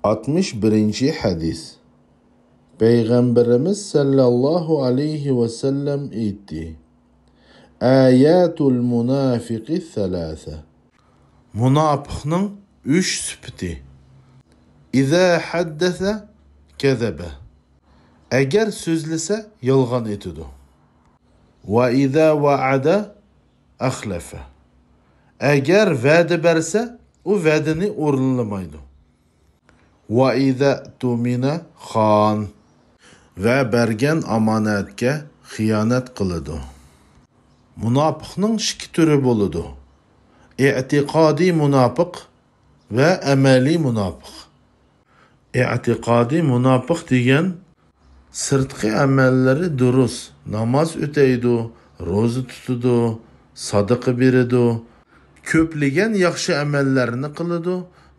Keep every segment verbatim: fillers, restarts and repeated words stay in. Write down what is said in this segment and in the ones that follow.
ئاتمىش بىرىنچى ھەدىس. پەيغەمبىرىمىز سەللەللاھۇ ئەلەيھى ۋەسەللەم ئېيتتى: «ئاياتۇل مۇنافىقى سەلاسە.» مۇناپىقنىڭ ئۈچ سۈپىتى. «ئىزا ھەددەسە كەزەبە.» ئەگەر سۆزلىسە، يالغان ئېيتىدۇ. «ۋە ئىزا ۋەئەدە ئەخلەفە.» ئەگەر ۋەدە بەرسە، ئۇ ۋەدىنى ئورۇنلىمايدۇ. «ۋە ئىزا تۇمىنە خان.» ۋە بەرگەن ئامانەتكە خىيانەت قىلىدۇ. مۇناپىقنىڭ ئىككى تۈرى بولىدۇ: ئېتىقادىي مۇناپىق ۋە ئەمەلىي مۇناپىق. ئېتىقادىي مۇناپىق دېگەن سىرتقى ئەمەللىرى دۇرۇس، ناماز ئۆتەيدۇ، روزا تۇتىدۇ، سادىقە بېرىدۇ، كۆپلىگەن ياخشى ئەمەللەرنى قىلىدۇ،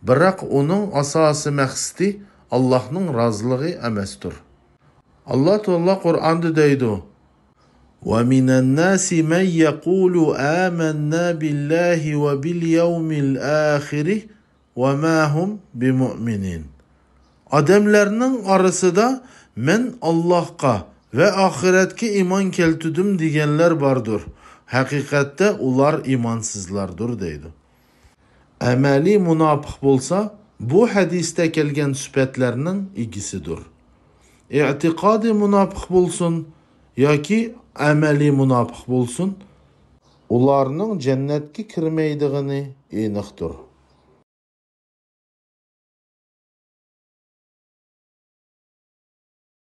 بىراق ئۇنىڭ ئاساسىي مەقسىتى ئاللاھنىڭ رازىلىقى ئەمەستۇر. ئاللا تائالا قۇرئاندا دەيدۇ: «ومن الناس من يقول آمنا بالله وباليوم الآخر وما هم بمؤمنين.» ئادەملەرنىڭ ئارىسىدا «مەن ئاللاھقا ۋە ئاخىرەتكە ئىمان كەلتۈردۈم» دېگەنلەر باردۇر. ھەقىقەتتە ئۇلار ئىمانسىزلاردۇر، دەيدۇ. ئەمەلىي مۇناپىق بولسا، بۇ ھەدىستە كەلگەن سۈپەتلەرنىڭ ئىگىسىدۇر. ئېتىقادىي مۇناپىق بولسۇن ياكى ئەمەلىي مۇناپىق بولسۇن، ئۇلارنىڭ جەننەتكە كىرمەيدىغىنى ئېنىقتۇر.